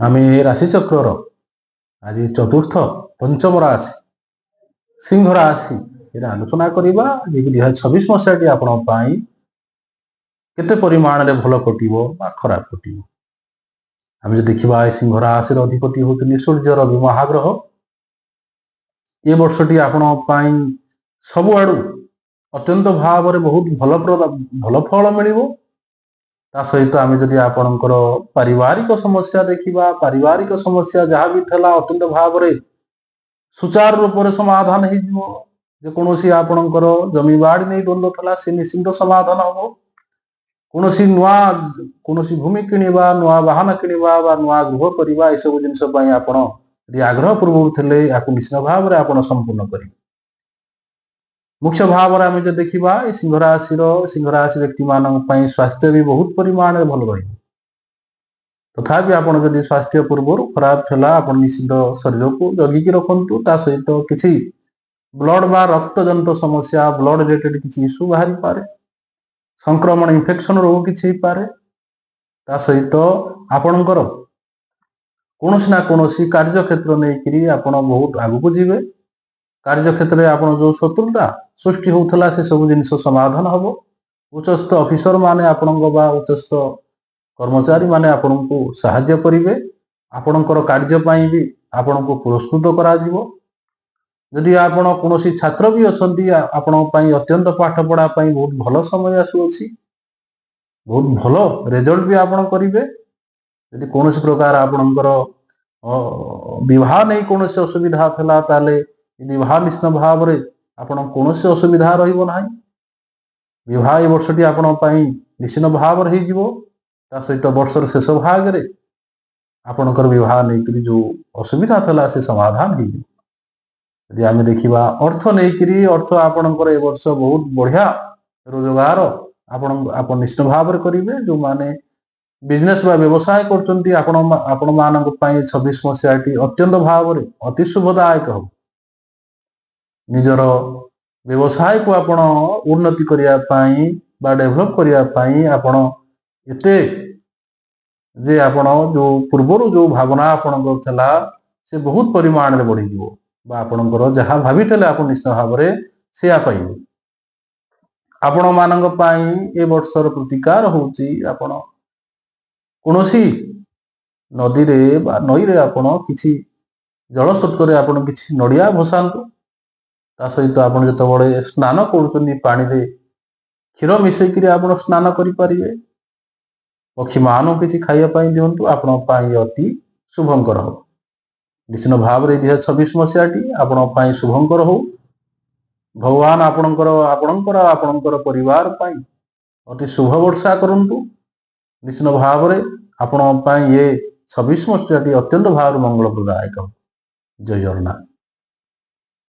ଆମେ ଏ ରାଶିଚକ୍ରର ଆଜି ଚତୁର୍ଥ ପଞ୍ଚମ ରାଶି ସିଂହ ରାଶି ଏଟା ଆଲୋଚନା କରିବା ଯେ କି 2026 ମସିହାଟି ଆପଣଙ୍କ ପାଇଁ କେତେ ପରିମାଣରେ ଭଲ କଟିବ ବା ଖରାପ କଟିବ। ଆମେ ଯଦି ଦେଖିବା, ଏ ସିଂହ ରାଶିର ଅଧିପତି ହେଉଛନ୍ତି ସୂର୍ଯ୍ୟ, ରବି ମହାଗ୍ରହ। ଏ ବର୍ଷଟି ଆପଣଙ୍କ ପାଇଁ ସବୁଆଡୁ ଅତ୍ୟନ୍ତ ଭାବରେ ବହୁତ ଭଲ ଭଲ ଫଳ ମିଳିବ। ତା ସହିତ ଆମେ ଯଦି ଆପଣଙ୍କର ପାରିବାରିକ ସମସ୍ୟା ଦେଖିବା, ପାରିବାରିକ ସମସ୍ୟା ଯାହା ବି ଥିଲା ଅତ୍ୟନ୍ତ ଭାବରେ ସୁଚାରୁ ରୂପରେ ସମାଧାନ ହେଇଯିବ। ଯେକୌଣସି ଆପଣଙ୍କର ଜମିବାଡ଼ି ନେଇ ଦ୍ୱନ୍ଦ୍ୱ ଥିଲା, ସେ ନିଶ୍ଚିନ୍ତ ସମାଧାନ ହବ। କୌଣସି ନୂଆ କୌଣସି ଭୂମି କିଣିବା, ନୂଆ ବାହନ କିଣିବା ବା ନୂଆ ଗୃହ କରିବା, ଏସବୁ ଜିନିଷ ପାଇଁ ଆପଣ ଯଦି ଆଗ୍ରହ ପୂର୍ବରୁ ଥିଲେ, ଏହାକୁ ନିଶ୍ଚିତ ଭାବରେ ଆପଣ ସମ୍ପୂର୍ଣ୍ଣ କରିବେ। ମୁଖ୍ୟ ଭାବରେ ଆମେ ଯଦି ଦେଖିବା, ଏ ସିଂହ ରାଶି ବ୍ୟକ୍ତିମାନଙ୍କ ପାଇଁ ସ୍ୱାସ୍ଥ୍ୟ ବି ବହୁତ ପରିମାଣରେ ଭଲ ରହିବ। ତଥାପି ଆପଣ ଯଦି ସ୍ୱାସ୍ଥ୍ୟ ପୂର୍ବରୁ ଖରାପ ଥିଲା, ଆପଣ ନିଶ୍ଚିତ ଶରୀରକୁ ଜଗିକି ରଖନ୍ତୁ। ତା ସହିତ କିଛି ବ୍ଲଡ ବା ରକ୍ତଜନିତ ସମସ୍ୟା, ବ୍ଲଡ ରିଲେଟେଡ କିଛି ଇସ୍ୟୁ ବାହାରିପାରେ। ସଂକ୍ରମଣ, ଇନଫେକ୍ସନ ରୋଗ କିଛି ହେଇପାରେ। ତା ସହିତ ଆପଣଙ୍କର କୌଣସି ନା କୌଣସି କାର୍ଯ୍ୟକ୍ଷେତ୍ର ନେଇକିରି ଆପଣ ବହୁତ ଆଗକୁ ଯିବେ। କାର୍ଯ୍ୟକ୍ଷେତ୍ରରେ ଆପଣ ଯୋଉ ଶତ୍ରୁତା ସୃଷ୍ଟି ହଉଥିଲା, ସେ ସବୁ ଜିନିଷ ସମାଧାନ ହବ। ଉଚ୍ଚସ୍ଥ ଅଫିସର ମାନେ ଆପଣଙ୍କ ବା ଉଚ୍ଚସ୍ଥ କର୍ମଚାରୀ ମାନେ ଆପଣଙ୍କୁ ସାହାଯ୍ୟ କରିବେ। ଆପଣଙ୍କର କାର୍ଯ୍ୟ ପାଇଁ ବି ଆପଣଙ୍କୁ ପୁରସ୍କୃତ କରାଯିବ। ଯଦି ଆପଣ କୌଣସି ଛାତ୍ର ବି ଅଛନ୍ତି, ଆପଣଙ୍କ ପାଇଁ ଅତ୍ୟନ୍ତ ପାଠ ପଢା ପାଇଁ ବହୁତ ଭଲ ସମୟ ଆସୁଅଛି। ବହୁତ ଭଲ ରେଜଲ୍ଟ ବି ଆପଣ କରିବେ। ଯଦି କୌଣସି ପ୍ରକାର ଆପଣଙ୍କର ବିବାହ ନେଇ କୌଣସି ଅସୁବିଧା ଥିଲା, ତାହେଲେ ବିବାହ ନିଶ୍ଚିତ ଭାବରେ ଆପଣ କୌଣସି ଅସୁବିଧା ରହିବ ନାହିଁ। ବିବାହ ଏ ବର୍ଷଟି ଆପଣଙ୍କ ପାଇଁ ନିଶ୍ଚିତ ଭାବରେ ହେଇଯିବ। ତା ସହିତ ବର୍ଷର ଶେଷ ଭାଗରେ ଆପଣଙ୍କର ବିବାହ ନେଇକରି ଯୋଉ ଅସୁବିଧା ଥିଲା, ସେ ସମାଧାନ ହେଇଯିବ। ଯଦି ଆମେ ଦେଖିବା ଅର୍ଥ ନେଇକିରି, ଅର୍ଥ ଆପଣଙ୍କର ଏ ବର୍ଷ ବହୁତ ବଢିଆ ରୋଜଗାର ଆପଣ ନିଶ୍ଚିତ ଭାବରେ କରିବେ। ଯୋଉମାନେ ବିଜନେସ ବା ବ୍ୟବସାୟ କରୁଛନ୍ତି, ଆପଣମାନଙ୍କ ପାଇଁ 26 ମସିହାଟି ଅତ୍ୟନ୍ତ ଭାବରେ ଅତି ଶୁଭଦାୟକ ହେବ। ନିଜର ବ୍ୟବସାୟକୁ ଆପଣ ଉନ୍ନତି କରିବା ପାଇଁ ବା ଡେଭଲପ କରିବା ପାଇଁ ଆପଣ ଏତେ ଯେ ଆପଣ ଯୋଉ ପୂର୍ବରୁ ଯୋଉ ଭାବନା ଆପଣଙ୍କର ଥିଲା, ସେ ବହୁତ ପରିମାଣରେ ବଢିଯିବ ବା ଆପଣଙ୍କର ଯାହା ଭାବିଥିଲେ, ଆପଣ ନିଶ୍ଚିତ ଭାବରେ ସେୟା ପାଇବେ। ଆପଣମାନଙ୍କ ପାଇଁ ଏ ବର୍ଷର ପ୍ରତିକାର ହଉଛି, ଆପଣ କୌଣସି ନଦୀରେ ବା ନଈରେ ଆପଣ କିଛି ଜଳ ସ୍ରୋତରେ ଆପଣ କିଛି ନଡ଼ିଆ ଭସାନ୍ତୁ। ତା ସହିତ ଆପଣ ଯେତେବେଳେ ସ୍ନାନ କରୁଛନ୍ତି, ପାଣିରେ କ୍ଷୀର ମିଶେଇକିରି ଆପଣ ସ୍ନାନ କରିପାରିବେ। ପକ୍ଷୀମାନଙ୍କୁ କିଛି ଖାଇବା ପାଇଁ ଦିଅନ୍ତୁ। ଆପଣଙ୍କ ପାଇଁ ଅତି ଶୁଭଙ୍କର ହବ। ନିଶ୍ଚିତ ଭାବରେ 2026 ମସିହାଟି ଆପଣଙ୍କ ପାଇଁ ଶୁଭଙ୍କର ହଉ। ଭଗବାନ ଆପଣଙ୍କର ଆପଣଙ୍କର ପରିବାର ପାଇଁ ଅତି ଶୁଭ ବର୍ଷା କରନ୍ତୁ। ନିଶ୍ଚିତ ଭାବରେ ଆପଣଙ୍କ ପାଇଁ ଏ 26 ମସିହାଟି ଅତ୍ୟନ୍ତ ଭାବରେ ମଙ୍ଗଳପ୍ରଦାୟକ। ଜୟ ଜଗନ୍ନାଥ।